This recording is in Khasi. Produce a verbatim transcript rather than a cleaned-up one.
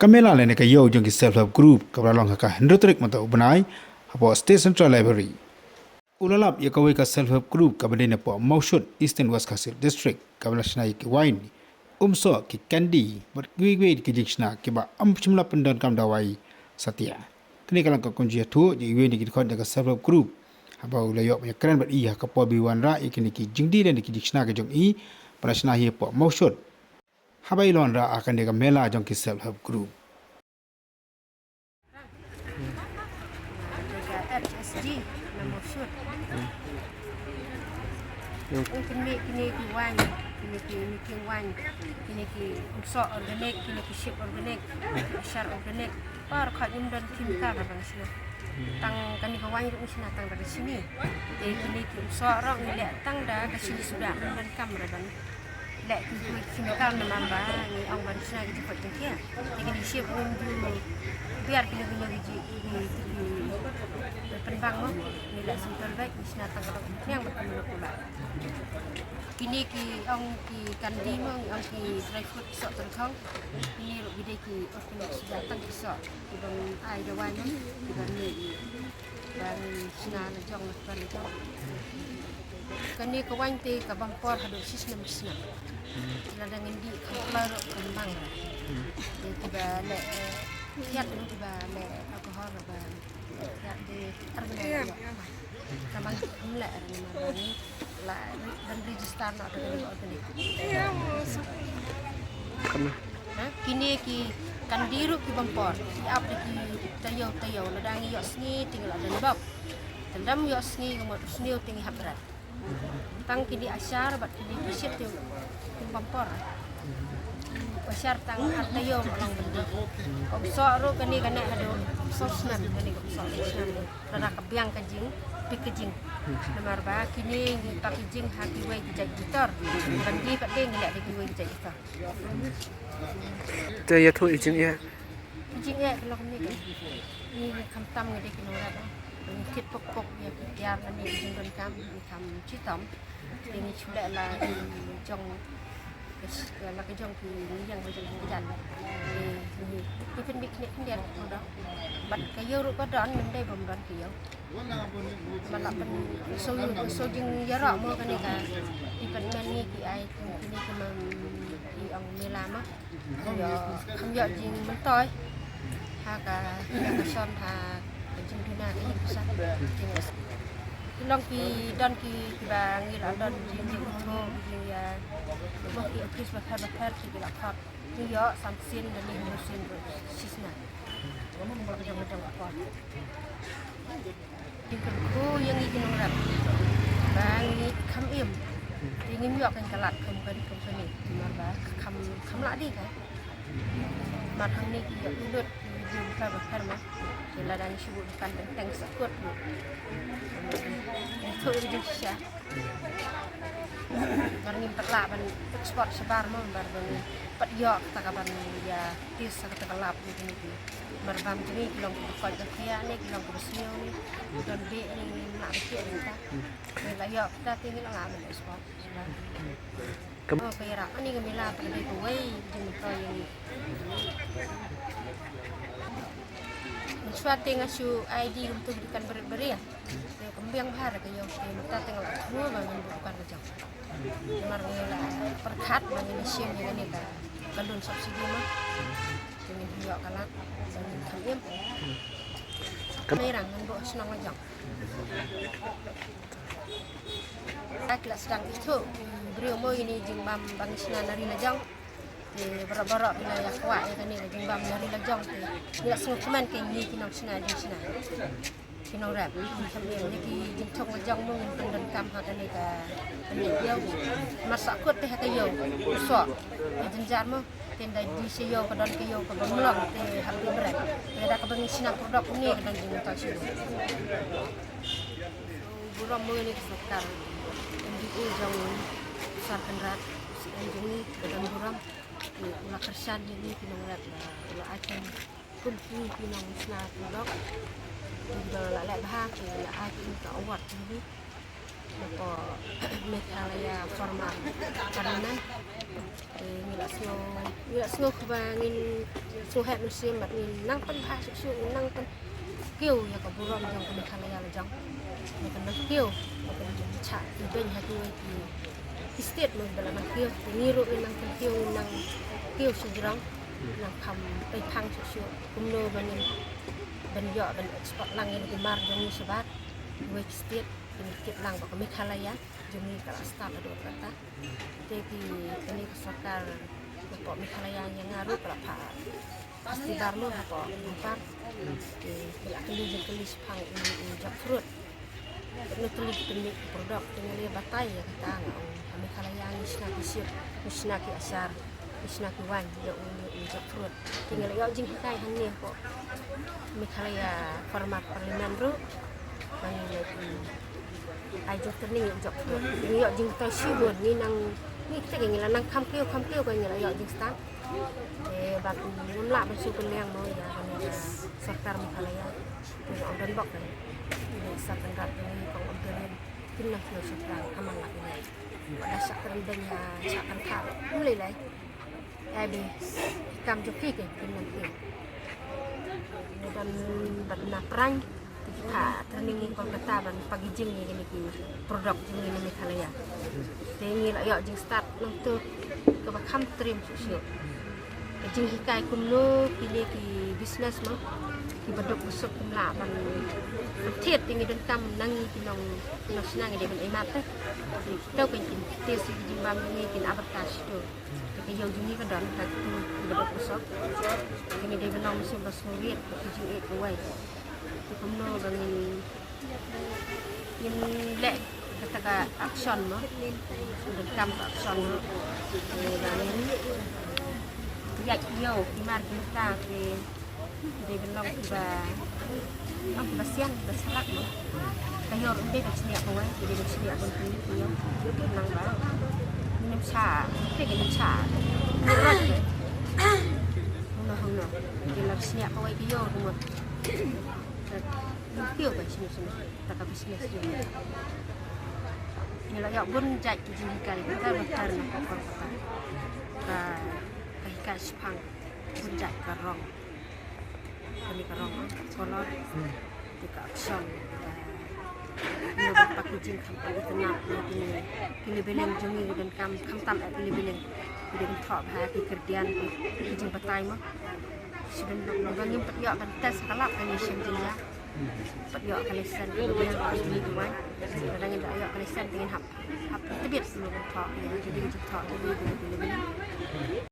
Ka mela lane ka ïew jong ki self help group kaba la long ha ka hynriew tarik mynta u bnai hapoh State Central Library. U la lap ïa kawei ka self help group kaba dei napoh Mawshut, Eastern West Khasi Hills District, kaba la shna ïa ki wain, umsoh, ki kandi bad kiwei kiwei ki jingshna kiba ym shym la pyndonkam dawai satia. Kane ka long ka kynja ïathuh jong iwei na ki dkhot jong ka self help group, haba u la ïoh ban ïakren bad i ha ka por ba i wanrah ïa kine ki jingdie lane ki jingshna ka jong i ba la shna hapoh Mawshut, haba i la wanrah ha kane ka mela jong ki self help group. Ka F S G na Mawshut. Ong kine, kine ki wain, kine ki, kine ki wain, kine ki umsoh organic, kine ki sheep organic, ki ashar organic. Baroh khoit ngim don chemical ruh ban shna. Tang kane ka wain ruh ngi shna tang da ka shini. Te kine ki umsoh ruh ngi leh tang da ka shini suda, ngim don kam ruh ban leh ki, ki chemical namar ba ngi ong ban shna ki jingkoit jingkhiah. Te kine ki sheep ngim ju biar kine kine ki ji, ki, ki, ki pynbang mo. Ngi leh simple beit, ngi shna tang ka dok pynïang bad ka mluh pula. Kine ki ong ki kandi mo, ngi ong ki dry fruit, ki soh tyrkhong. Kine ruh ki dei ki organic suda, tang ki soh. Ki bym ai dawai mo, ki bym ne ki. Ba ngi shna la jong, la jong. Kane ka wain te ka bam por haduh shisnem shisnem. Lada ngin dih khlem pla ruh ka mang. Te kiba leh, eh, kiad ruh kiba leh alcohol ruh ba kiad te ar ngin leh. Ka mang ngim leh ar ngin leh. La ban register noh da kane ka organic. Ha, kine ki kandi ruh ki bam por. Ki ap da ki taïew taïew, lada ngi ïohsngi te ngi la don bok. Te lada ym ïohsngi ka mut u sniew te ngi hap bret. Tang kine ashar bad kine ki sheep te kim bam por. Ashar tang ar taïew ka long ban dih. Ka umsoh ruh kane ka neh haduh saw snem, kane ka umsoh saw snem. Lada ka biang ka jing, pik ka jing. Namar ba kine ngi packaging ha kiwei ki jait ki tor. Kandi pat te ngi leh da kiwei ki jait ki tor. Te ïathuh ïa i jingeh. Jingeh ka long kumne ka. Ngi khamtam ngi dei ki nongrep. Ngi thied pok pok ïa ki tiar lane ki jingdonkam, ngi kham chitom. Te ngi shu leh la ki jong, la ka jong ki ngi ïeng, la ka jong ki jan. Ngi, ngi pynbit khyndiat khyndiat ka dong. Bad ka ïew ruh ka don, ym dei bym don ka ïew. Ba la pyn, so, so jingïaroh mo kane ka. Ki pynmen ngi ki ai kine ki, man ki ong mela mo. Ïoh, kham ïoh jingmyntoi ha ka, ha ka shon, ha ka jingduna ka jingpyrsad. Ki long ki don ki, kiba ngi la don jing, jingithuh, jingïa, mo ki office bapher bapher ki la khot. Ngi ïoh san sien lane hynñiew sien ruh shisha. Jong, jong ka por. Jingkyrkhu ïa ngi ki nongrep ba ngi kham im. Te ngim ïoh kein ka lad kum kane, kum kane. Namar ba kham, kham lah dei ka. Namar hangne ki ïoh ki lut ki jingpher bapher mo. Te lada ngi shu buh dukan teng teng sahkut mo. Ngi thoh ïa ki jingshisha. Namar ngim pat lah ban export shabar mo, namar ba ngim pat ïoh kata ka ban ïa test kata ka lab ïa kine ki. Namar bam jong ngi ki long kiba koit ba khiah ne, ki long kiba sniew ne, ki don beh ne, ngim lah ban test kata. Ngi la ïoh kata te ngi la lah ban export shabar. Kam- Oh, ka ïarap ani ka mela, ka dei kawei jingmyntoi ïa ngi. Mynshuwa te nga shu ai die kumtu ki dukan bret bret. Te kam biang bha da ka ïew, te mynta te nga la thmu ba ngan buh dukan ka jong. Namar ngi la pyrkhat ba ngin ïa shim ïa kane ka, ka loan subsidy mo. Te ngin ïoh ka lad ba ngin kham im. Kam- Mei rang ngan buh shnong la jong. Ki la sdang ithuh ki briew mo ïa kine jingbam ba ngi shna na ri la jong. Te baroh baroh ki la ïa kwah ïa kane ka jingbam na ri la jong te ngi la sngewkmen kein ngi ki nongshna jingshna. Ki nongrep, ngin kham im ïa ki jingthung la jong mo, ngin pyndonkam ha kane ka, kane ka ïew. Mar sahkut te ha ka ïew u soh, ka jynjar mo. Te ynda die sha ïew ka don ka ïew kaba mlong te hap dih bret. Te da kaba ngi shna product kumne ka don jingmyntoi shuh. Burom mo ïa kane ka sorkar M D A jong Sar Kynrad, C M jong ngi, ka don burom. Te u la kyrshan ïa ngi ki nongrep, u la ai kum, kum ki nongshna product. Te u la leh bha, te u la ai ki ka award jong ngi. Hapoh Meghalaya format parliament. Te ngi la sngew, ngi la sngew kaba ngin sngew heh mynsiem bad ngin nang pynbha shuh shuh, ngin nang pynkiew ïa ka burom jong ka Meghalaya la jong. Ngin nang kiew, ngin nang chah ibeiñ ha kiwei ki state mo ba la nang kiew. Te ngi ruh ngin nang pynkiew, ngin nang kiew shajrong, nang kham pynphang shuh shuh kumno ban ngin ban ïoh ban export lang ïa ki mar jong ngi shabar kiwei ki state. Kine ki tip lang ba ka Meghalaya jong ngi ka la start haduh katta. Te ki, kane ka sorkar hapoh Meghalaya ïa nga ruh ka la phah festival mo hapoh Nongpoh. Te ki la kylli jingkylli shaphang u, u jackfruit. Katno tylli ki tymmen ki product, te nga la batai ïa kata, nga ong ha Meghalaya ngi shna ki ship, ngi shna ki achar, ngi shna ki wine ïa u, ïa u jackfruit. Te ngi la ïoh jinghikai hangne hapoh Meghalaya format parliament ruh. Ba ngi la, mm, ai jingtraining ïa u jackfruit. Te ngi ïoh jingtraining shibun, ngi nang, ngi kata ngi la nang kham kiew kham kiew ba ngi la ïoh jingstad. Te bad ngim lah ban shu pynlong mo ïa kane ka sorkar Meghalaya. Te nga ong don bok ka. Ngi sa kan rat ngi kong ong te rin. Kin nang kiew sorkar ka man lah ngi. Ba da shah kren beiñ ha shah kan thar. Ym lei lei. Ïa dei kam jong ki, ki kin nang kiew. Ngi don bad na Prang, te ki phah training ngi Kolkata ban packaging ïa kine ki product jong ngi na Meghalaya. Te ngi la ïoh jingstad nangta kaba kham triem shuh shuh. Ka jinghikai kumno kine ki business mo, kiba duk ba suk kim lah ban thied ïa ngi donkam na ngi ki nong, ki nongshna ngi dei ban ai mat te. Te to kin kin te shi ki jingbam ngi kin advertise to. Te ka ïew jong ngi ka don ha kitu kiba duk ba suk. Te ngi dei ban long mynsiem ba sngewriat, ka jingïeit kawei. Te kumno ba ngin, ngin leh kata ka action mo. Ngin donkam ka action mo. Te ba ngin ïaid ïew ki mar ki mynta te dei ban long kiba, long kiba sian, kiba shlak mo. Ka ïew ruh ym dei ban shniah kawei, dei ban shniah bun ki ïew. Nang ba ngin ym shah, te ngin ym shah. Ngin ym shah. Hangno hangno. Ngin ym shniah kawei ka ïew ruh mo. Ka ïew ka shniah shniah. Kata ka business jong ngi. Ngi la ïoh bun jait ki jinghikai, kata ba kar na ka por kata. Ka, ka hikai shaphang bun jait ka rong. Kane ka rong, ka color, te ka action, ka, ngi ba packaging khamtam itynnad, kine, kine belieng jong ngi donkam khamtam eh kine belieng. Ki dei ban thoh bha ki kyrdian, ki, ki jingbatai mo. Shu don ba ngim pat ïoh ban test ka lab kane shen jingïa. Pat ïoh ka license ka license ka license ka license. Lada ngin da ïoh ka license te ngin hap, hap tbit shu ban thoh ïa ki jingthoh ki jingthoh.